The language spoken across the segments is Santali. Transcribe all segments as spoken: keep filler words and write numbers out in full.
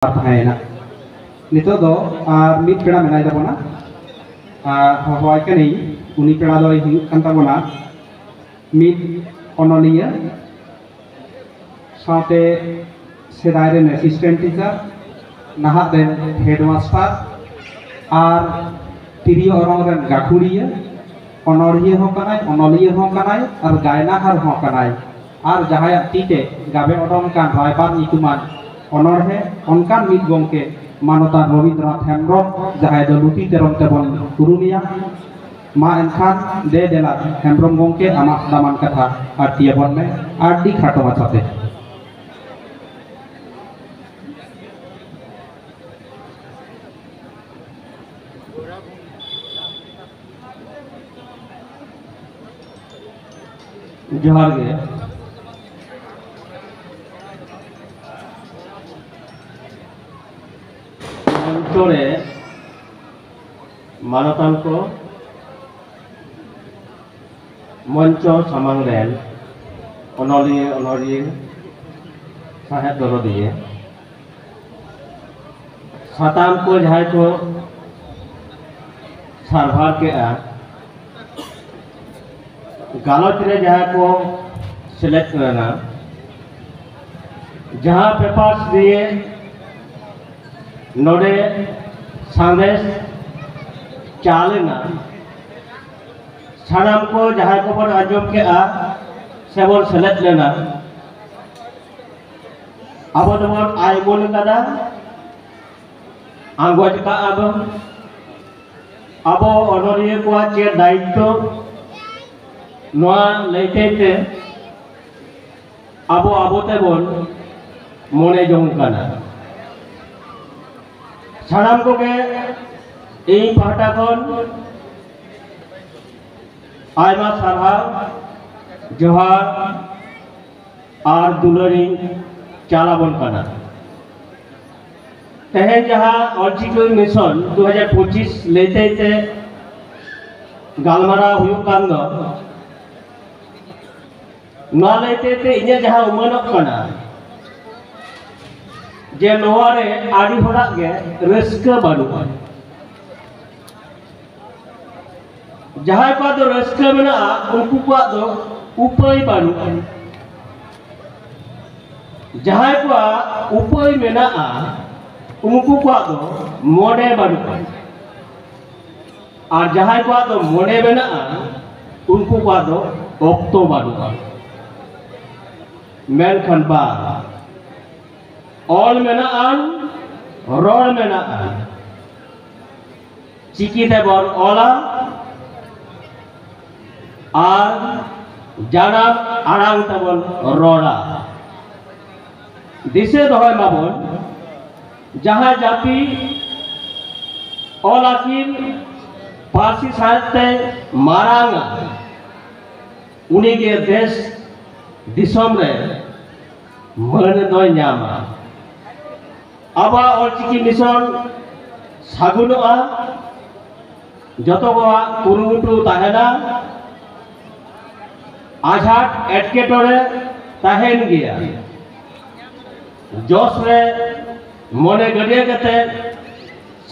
ᱛᱟᱦᱮᱸᱭᱮᱱᱟ᱾ ᱱᱤᱛᱚᱜ ᱫᱚ ᱟᱨ ᱢᱤᱫ ᱯᱮᱲᱟ ᱢᱮᱱᱟᱭ ᱛᱟᱵᱚᱱᱟ, ᱟᱨ ᱦᱚᱦᱚᱣᱟᱭ ᱠᱟᱹᱱᱟᱹᱧ᱾ ᱩᱱᱤ ᱯᱮᱲᱟ ᱫᱚᱭ ᱦᱩᱭᱩᱜ ᱠᱟᱱ ᱛᱟᱵᱚᱱᱟ ᱢᱤᱫ ᱚᱱᱚᱞᱤᱭᱟᱹ, ᱥᱟᱶᱛᱮ ᱥᱮᱫᱟᱭ ᱨᱮᱱ ᱮᱥᱤᱥᱴᱮᱱᱴ ᱴᱤᱪᱟᱨ, ᱱᱟᱦᱟᱜ ᱨᱮᱱ ᱦᱮᱰᱢᱟᱥᱴᱟᱨ ᱟᱨ ᱛᱤᱨᱭᱳ ᱚᱨᱚᱝ ᱨᱮᱱ ᱜᱟᱹᱠᱷᱩᱲᱤᱭᱟᱹ, ᱚᱱᱚᱲᱦᱤᱭᱟᱹ ᱦᱚᱸ ᱠᱟᱱᱟᱭ, ᱚᱱᱚᱞᱤᱭᱟᱹ ᱦᱚᱸ ᱠᱟᱱᱟᱭ ᱟᱨ ᱜᱟᱭᱱᱟᱦᱟᱨ ᱦᱚᱸ ᱠᱟᱱᱟᱭ᱾ ᱟᱨ ᱡᱟᱦᱟᱸᱭᱟᱜ ᱛᱤ ᱛᱮ ᱜᱟᱵᱮ ᱚᱰᱚᱝ ᱠᱟᱱ ᱨᱟᱭᱵᱟᱨ ᱧᱩᱛᱩᱢᱟᱱ ᱚᱱᱚᱲᱦᱮ, ᱚᱱᱠᱟᱱ ᱢᱤᱫ ᱜᱚᱢᱠᱮ ᱢᱟᱱᱚᱛᱟᱱ ᱨᱚᱵᱤᱱᱫᱨᱚᱱᱟᱛᱷ ᱦᱮᱢᱵᱽᱨᱚᱢ, ᱡᱟᱦᱟᱸᱭ ᱫᱚ ᱞᱩᱛᱤ ᱛᱮᱨᱚᱢ ᱛᱮᱵᱚᱱ ᱩᱨᱩᱢᱮᱭᱟ᱾ ᱢᱟ ᱮᱱᱠᱷᱟᱱ ᱫᱮ ᱫᱮᱞᱟ ᱦᱮᱢᱵᱽᱨᱚᱢ ᱜᱚᱢᱠᱮ, ᱟᱢᱟᱜ ᱫᱟᱢᱟᱱ ᱠᱟᱛᱷᱟ ᱟᱹᱲᱛᱤᱭᱟᱵᱚᱱ ᱢᱮ ᱟᱹᱰᱤ ᱠᱷᱟᱴᱚ ᱢᱟᱪᱷᱟᱛᱮ᱾ ᱡᱚᱦᱟᱨ ᱜᱮ᱾ ᱢᱚᱧᱪᱚ ᱨᱮ ᱢᱟᱱᱚᱛᱟᱱ ᱠᱚ, ᱢᱚᱧᱪᱚ ᱥᱟᱢᱟᱝ ᱨᱮᱱ ᱚᱱᱚᱞᱤᱭᱟᱹ, ᱚᱱᱚᱞᱤᱭᱟᱹ, ᱥᱟᱶᱦᱮᱫ ᱫᱚᱨᱚᱫᱤᱭᱟᱹ, ᱥᱟᱛᱟᱢ ᱠᱚ ᱡᱟᱦᱟᱸᱭ ᱠᱚ ᱥᱟᱨᱵᱷᱟᱨ ᱠᱮᱜᱼᱟ, ᱜᱟᱞᱚᱪ ᱨᱮ ᱡᱟᱦᱟᱸᱭ ᱠᱚ ᱥᱮᱞᱮᱫ ᱞᱮᱱᱟ, ᱡᱟᱦᱟᱸ ᱯᱮᱯᱟᱨᱥ ᱫᱤᱭᱮ ᱱᱚᱰᱮ ᱥᱟᱸᱫᱮᱥ ᱪᱟᱞ ᱮᱱᱟ, ᱥᱟᱱᱟᱢ ᱠᱚ ᱡᱟᱦᱟᱸᱭ ᱠᱚᱵᱚᱱ ᱟᱸᱡᱚᱢ ᱠᱮᱜᱼᱟ ᱥᱮᱵᱚᱱ ᱥᱮᱞᱮᱫ ᱞᱮᱱᱟ, ᱟᱵᱚ ᱫᱚᱵᱚᱱ ᱟᱭ ᱩᱢᱟᱹᱱ ᱠᱟᱫᱟ, ᱟᱸᱜᱚᱪ ᱠᱟᱜᱼᱟ ᱵᱚᱱ᱾ ᱟᱵᱚ ᱚᱱᱚᱞᱤᱭᱟᱹ ᱠᱚᱣᱟᱜ ᱪᱮᱫ ᱫᱟᱭᱤᱛᱛᱚ, ᱱᱚᱣᱟ ᱞᱟᱹᱭᱛᱮ ᱛᱮ ᱟᱵᱚ ᱟᱵᱚ ᱛᱮᱵᱚᱱ ᱢᱚᱱᱮ ᱡᱚᱝ ᱠᱟᱱᱟ᱾ ᱥᱟᱱᱟᱢ ᱠᱚᱜᱮ ᱤᱧ ᱯᱟᱦᱴᱟ ᱠᱷᱚᱱ ᱟᱭᱢᱟ ᱥᱟᱨᱦᱟᱣ, ᱡᱚᱦᱟᱨ ᱟᱨ ᱫᱩᱞᱟᱹᱲᱤᱧ ᱪᱟᱞ ᱟᱵᱚᱱ ᱠᱟᱱᱟ᱾ ᱛᱮᱦᱮᱧ ᱡᱟᱦᱟᱸ ᱚᱞᱪᱤᱠᱤ ᱢᱤᱥᱚᱱ ᱫᱩ ᱦᱟᱡᱟᱨ ᱯᱚᱸᱪᱤᱥ ᱞᱟᱹᱭᱛᱮ ᱛᱮ ᱜᱟᱞᱢᱟᱨᱟᱣ ᱦᱩᱭᱩᱜ ᱠᱟᱱ ᱫᱚ, ᱱᱚᱣᱟ ᱞᱟᱹᱭᱛᱮ ᱛᱮ ᱤᱧᱟᱹᱜ ᱡᱟᱦᱟᱸ ᱩᱢᱟᱹᱱᱚᱜ ᱠᱟᱱᱟ, ᱡᱮ ᱱᱚᱣᱟ ᱨᱮ ᱟᱹᱰᱤ ᱦᱚᱲᱟᱜ ᱜᱮ ᱨᱟᱹᱥᱠᱟᱹ ᱵᱟᱹᱱᱩᱜᱼᱟ᱾ ᱡᱟᱦᱟᱸᱭ ᱠᱚᱣᱟᱜ ᱫᱚ ᱨᱟᱹᱥᱠᱟᱹ ᱢᱮᱱᱟᱜᱼᱟ, ᱩᱱᱠᱩ ᱠᱚᱣᱟᱜ ᱫᱚ ᱩᱯᱟᱹᱭ ᱵᱟᱹᱱᱩᱜᱼᱟ᱾ ᱡᱟᱦᱟᱸᱭ ᱠᱚᱣᱟᱜ ᱩᱯᱟᱹᱭ ᱢᱮᱱᱟᱜᱼᱟ, ᱩᱱᱠᱩ ᱠᱚᱣᱟᱜ ᱫᱚ ᱢᱚᱱᱮ ᱵᱟᱹᱱᱩᱜᱼᱟ᱾ ᱟᱨ ᱡᱟᱦᱟᱸᱭ ᱠᱚᱣᱟᱜ ᱫᱚ ᱢᱚᱱᱮ ᱢᱮᱱᱟᱜᱼᱟ, ᱩᱱᱠᱩ ᱠᱚᱣᱟᱜ ᱫᱚ ᱚᱠᱛᱚ ᱵᱟᱹᱱᱩᱜᱼᱟ᱾ ᱢᱮᱱᱠᱷᱟᱱ ᱵᱟᱝ, ᱚᱞ ᱢᱮᱱᱟᱜᱼᱟ, ᱨᱚᱲ ᱢᱮᱱᱟᱜᱼᱟ᱾ ᱪᱤᱠᱤ ᱛᱮᱵᱚᱱ ᱚᱞᱟ ᱟᱨ ᱡᱟᱱᱟᱢ ᱟᱲᱟᱝ ᱛᱮᱵᱚᱱ ᱨᱚᱲᱟ᱾ ᱫᱤᱥᱟᱹ ᱫᱚᱦᱚᱭ ᱢᱟᱵᱚᱱ, ᱡᱟᱦᱟᱸ ᱡᱟᱹᱛᱤ ᱚᱞ ᱟᱹᱠᱤᱞ ᱯᱟᱹᱨᱥᱤ ᱥᱟᱶᱛᱮ ᱢᱟᱨᱟᱝᱟ, ᱩᱱᱤᱜᱮ ᱫᱮᱥ ᱫᱤᱥᱚᱢ ᱨᱮ ᱢᱟᱹᱱ ᱫᱚᱭ ᱧᱟᱢᱟ᱾ ᱟᱵᱚᱣᱟᱜ ᱚᱞᱪᱤᱠᱤ ᱢᱤᱥᱚᱱ ᱥᱟᱹᱜᱩᱱᱚᱜᱼᱟ, ᱡᱚᱛᱚ ᱠᱚᱣᱟᱜ ᱠᱩᱨᱩᱢᱩᱴᱩ ᱛᱟᱦᱮᱱᱟ᱾ ᱟᱡᱷᱟᱴ ᱮᱴᱠᱮᱴᱚᱬᱮ ᱛᱟᱦᱮᱱ ᱜᱮᱭᱟ᱾ ᱡᱚᱥ ᱨᱮ ᱢᱚᱱᱮ ᱜᱟᱹᱰᱭᱟᱹ ᱠᱟᱛᱮ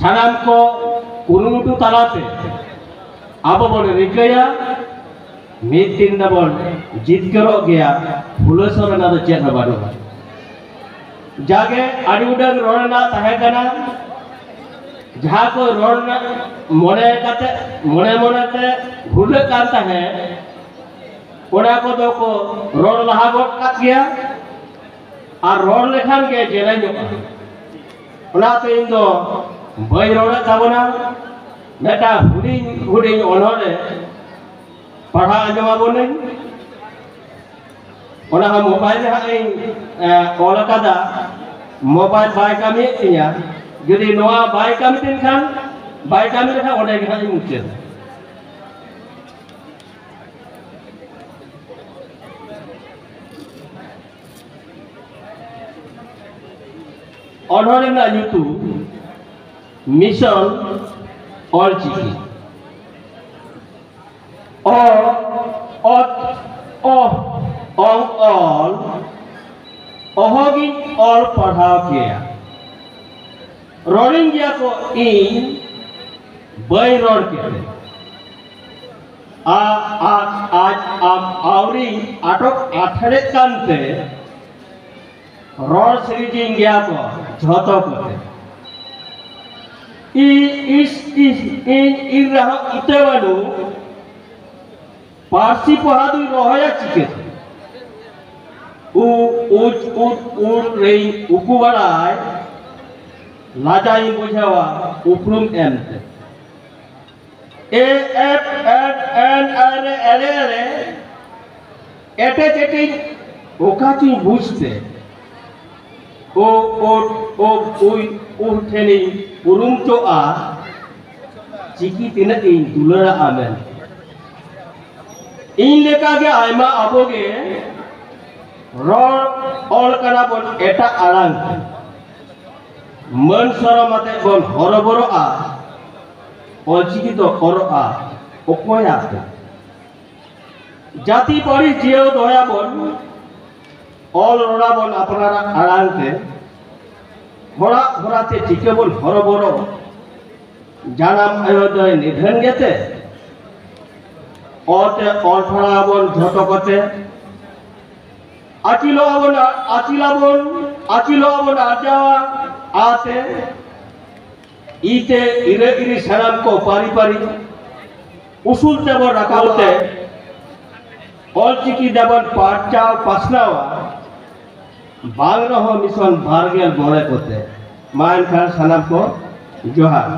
ᱥᱟᱱᱟᱢ ᱠᱚ ᱠᱩᱨᱩᱢᱩᱴᱩ ᱛᱟᱞᱟᱛᱮ ᱟᱵᱚ ᱵᱚᱱ ᱨᱤᱠᱟᱹᱭᱟ, ᱢᱤᱫ ᱫᱤᱱ ᱫᱚᱵᱚᱱ ᱡᱤᱛᱠᱟᱹᱨᱚᱜ ᱜᱮᱭᱟ᱾ ᱦᱩᱞᱟᱹᱥᱚ ᱨᱮᱱᱟᱜ ᱫᱚ ᱪᱮᱫ ᱦᱚᱸ ᱵᱟᱹᱱᱩᱜᱼᱟ᱾ ᱡᱟᱜᱮ ᱟᱹᱰᱤ ᱩᱰᱟᱹᱝ ᱨᱚᱲ ᱨᱮᱱᱟᱜ ᱛᱟᱦᱮᱸ ᱠᱟᱱᱟ, ᱡᱟᱦᱟᱸ ᱠᱚ ᱨᱚᱲ ᱨᱮᱱᱟᱜ ᱢᱚᱱᱮ ᱠᱟᱛᱮ, ᱢᱚᱱᱮ ᱢᱚᱱᱮᱛᱮ ᱵᱷᱩᱞᱟᱹᱜ ᱠᱟᱱ ᱛᱟᱦᱮᱸᱫ, ᱚᱱᱟ ᱠᱚᱫᱚ ᱠᱚ ᱨᱚᱲ ᱞᱟᱦᱟ ᱜᱚᱫ ᱠᱟᱜ ᱜᱮᱭᱟ᱾ ᱟᱨ ᱨᱚᱲ ᱞᱮᱠᱷᱟᱱ ᱜᱮ ᱡᱮᱞᱮᱧᱚᱜᱼᱟ᱾ ᱚᱱᱟᱛᱮ ᱤᱧ ᱫᱚ ᱵᱟᱹᱧ ᱨᱚᱲᱮᱫ ᱛᱟᱵᱚᱱᱟ, ᱢᱤᱫᱴᱟᱝ ᱦᱩᱰᱤᱧ ᱦᱩᱰᱤᱧ ᱚᱱᱚᱬᱦᱮ ᱯᱟᱲᱦᱟᱣ ᱟᱸᱡᱚᱢ ᱟᱵᱚᱱᱟᱹᱧ᱾ ᱚᱱᱟ ᱦᱚᱸ ᱢᱳᱵᱟᱭᱤᱞ ᱨᱮ ᱦᱟᱸᱜ ᱤᱧ, ᱮ, ᱚᱞ ᱟᱠᱟᱫᱟ᱾ ᱢᱳᱵᱟᱭᱤᱞ ᱵᱟᱭ ᱠᱟᱹᱢᱤᱭᱮᱫ ᱛᱤᱧᱟ᱾ ᱡᱩᱫᱤ ᱱᱚᱣᱟ ᱵᱟᱭ ᱠᱟᱹᱢᱤ ᱛᱤᱧ ᱠᱷᱟᱱ, ᱵᱟᱭ ᱠᱟᱹᱢᱤ ᱞᱮᱠᱷᱟᱱ ᱚᱸᱰᱮ ᱜᱮ ᱦᱟᱸᱜ ᱤᱧ ᱢᱩᱪᱟᱹᱫᱟ᱾ ᱚᱱᱚᱬᱦᱮ ᱨᱮᱱᱟᱜ ᱧᱩᱛᱩᱢ ᱢᱤᱥᱚᱱ ᱚᱞᱪᱤᱠᱤ᱾ ᱚ, ᱚᱛ, ᱚ, ᱚᱝ, ᱚᱞ, ᱚᱦᱚᱜᱤᱧ ᱚᱞ ᱯᱟᱲᱦᱟᱣ ᱠᱮᱭᱟ᱾ ᱨᱚᱲᱤᱧ ᱜᱮᱭᱟ ᱠᱚ, ᱤᱧ ᱵᱟᱹᱧ ᱨᱚᱲ ᱠᱮᱫ ᱛᱮ᱾ ᱟ- ᱟ- ᱟᱡ ᱟᱢ ᱟᱹᱣᱨᱤ ᱟᱴᱚᱠ ᱟᱴᱷᱮᱲᱮᱜ ᱠᱟᱱᱛᱮ ᱨᱚᱲ ᱥᱤᱨᱤᱡᱤᱧ ᱜᱮᱭᱟ ᱠᱚ ᱡᱷᱚᱛᱚ ᱠᱚᱛᱮ᱾ ᱤ- ᱤᱥ- ᱤᱥ- ᱤᱧ ᱤᱨ ᱨᱮᱦᱚᱸ ᱤᱛᱟᱹ ᱵᱟᱹᱱᱩᱜ, ᱯᱟᱹᱨᱥᱤ ᱯᱚᱦᱟ ᱫᱩᱧ ᱨᱚᱦᱚᱭᱟ ᱪᱤᱠᱟᱹᱛᱮ? ᱩ- ᱩᱪ- ᱩᱪ- ᱩᱱ ᱨᱮᱧ ᱩᱠᱩ ᱵᱟᱲᱟᱭ, ᱞᱟᱡᱟᱣᱤᱧ ᱵᱩᱡᱷᱟᱹᱣᱟ ᱩᱯᱨᱩᱢ ᱮᱢᱛᱮ᱾ ᱮ ᱮᱯ ᱮᱯ ᱮᱱ ᱟᱨ ᱮᱲᱮ ᱮᱲᱮ ᱮᱴᱮ ᱪᱮᱴᱮᱧ ᱚᱠᱟ ᱪᱚᱧ ᱵᱩᱡᱽ ᱛᱮ᱾ ᱳ ᱳ ᱳ ᱩᱭ ᱩᱦ ᱴᱷᱮᱱᱤᱧ ᱩᱨᱩᱢ ᱪᱚᱜᱼᱟ, ᱪᱤᱠᱤ ᱛᱤᱱᱟᱹᱜ ᱤᱧ ᱫᱩᱞᱟᱹᱲᱟᱜᱼᱟ ᱢᱮᱱᱛᱮ᱾ ᱤᱧ ᱞᱮᱠᱟᱜᱮ ᱟᱭᱢᱟ ᱟᱵᱚᱜᱮ ᱨᱚᱲ ᱚᱞ ᱠᱟᱱᱟ ᱵᱚᱱ ᱮᱴᱟᱜ ᱟᱲᱟᱝ ᱛᱮ᱾ ᱢᱟᱹᱱ ᱥᱚᱨᱚᱢ ᱟᱛᱮ ᱵᱚᱱ ᱦᱚᱨᱚᱵᱚᱨᱚᱜᱼᱟ, ᱚᱞᱪᱤᱠᱤ ᱫᱚ ᱚᱨᱚᱜᱼᱟ ᱚᱠᱚᱭᱟᱜ ᱛᱮ? ᱡᱟᱹᱛᱤ ᱯᱟᱹᱨᱤᱥ ᱡᱤᱭᱟᱹᱣ ᱫᱚᱦᱚᱭᱟᱵᱚᱱ, ᱚᱞ ᱨᱚᱲᱟᱵᱚᱱ ᱟᱯᱱᱟᱨᱟᱜ ᱟᱲᱟᱝ ᱛᱮ᱾ ᱦᱚᱲᱟᱜ ᱦᱚᱨᱟᱛᱮ ᱪᱤᱠᱟᱹ ᱵᱚᱱ ᱦᱚᱨᱚᱵᱚᱨᱚ? ᱡᱟᱱᱟᱢ ᱟᱭᱳ ᱫᱚᱭ ᱱᱤᱫᱷᱟᱹᱱ ᱜᱮᱛᱮ᱾ ᱚᱛᱮ ᱚᱞ ᱯᱟᱲᱦᱟᱣ ᱟᱵᱚᱱ ᱡᱷᱚᱛᱚ ᱠᱚᱛᱮ᱾ ᱟᱹᱠᱤᱞᱚᱜ ᱟᱵᱚᱱ, ᱟᱹᱠᱤᱞᱟᱵᱚᱱ, ᱟᱹᱠᱤᱞᱚᱜ ᱟᱵᱚᱱ ᱟᱨᱡᱟᱣᱟ ᱟᱛᱮ᱾ ᱤᱛᱮ ᱤᱨᱟᱹ ᱤᱨᱤ ᱥᱟᱱᱟᱢ ᱠᱚ ᱯᱟᱹᱨᱤ ᱯᱟᱹᱨᱤ ᱩᱥᱩᱞ ᱛᱮᱵᱚᱱ ᱨᱟᱠᱟᱵ ᱛᱮ, ᱚᱞᱪᱤᱠᱤ ᱫᱟᱵᱚᱱ ᱯᱟᱨᱪᱟᱣ ᱯᱟᱥᱱᱟᱣᱟ, ᱵᱟᱝ ᱨᱮᱦᱚᱸ ᱢᱤᱥᱚᱱ ᱵᱟᱨᱜᱮᱞ ᱢᱚᱬᱮ ᱠᱚᱛᱮ᱾ ᱢᱟ ᱮᱱᱠᱷᱟᱱ ᱥᱟᱱᱟᱢ ᱠᱚ ᱡᱚᱦᱟᱨ᱾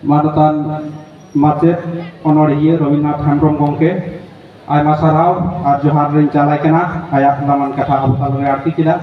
ᱢᱟᱱᱚᱛᱟᱱ ᱢᱟᱪᱮᱫ ᱚᱱᱚᱬᱦᱤᱭᱟᱹ ᱨᱚᱵᱤᱱᱫᱨᱚᱱᱟᱛᱷ ᱦᱮᱢᱵᱽᱨᱚᱢ ᱜᱚᱢᱠᱮ, ᱟᱭᱢᱟ ᱥᱟᱨᱦᱟᱣ ᱟᱨ ᱡᱚᱦᱟᱨ ᱨᱤᱧ ᱪᱟᱞᱟᱭ ᱠᱟᱱᱟ᱾ ᱟᱭᱟᱜ ᱫᱟᱢᱟᱱ ᱠᱟᱛᱷᱟ ᱟᱵᱚ ᱛᱟᱞᱟᱨᱮ ᱟᱬᱛᱤ ᱠᱮᱫᱟ᱾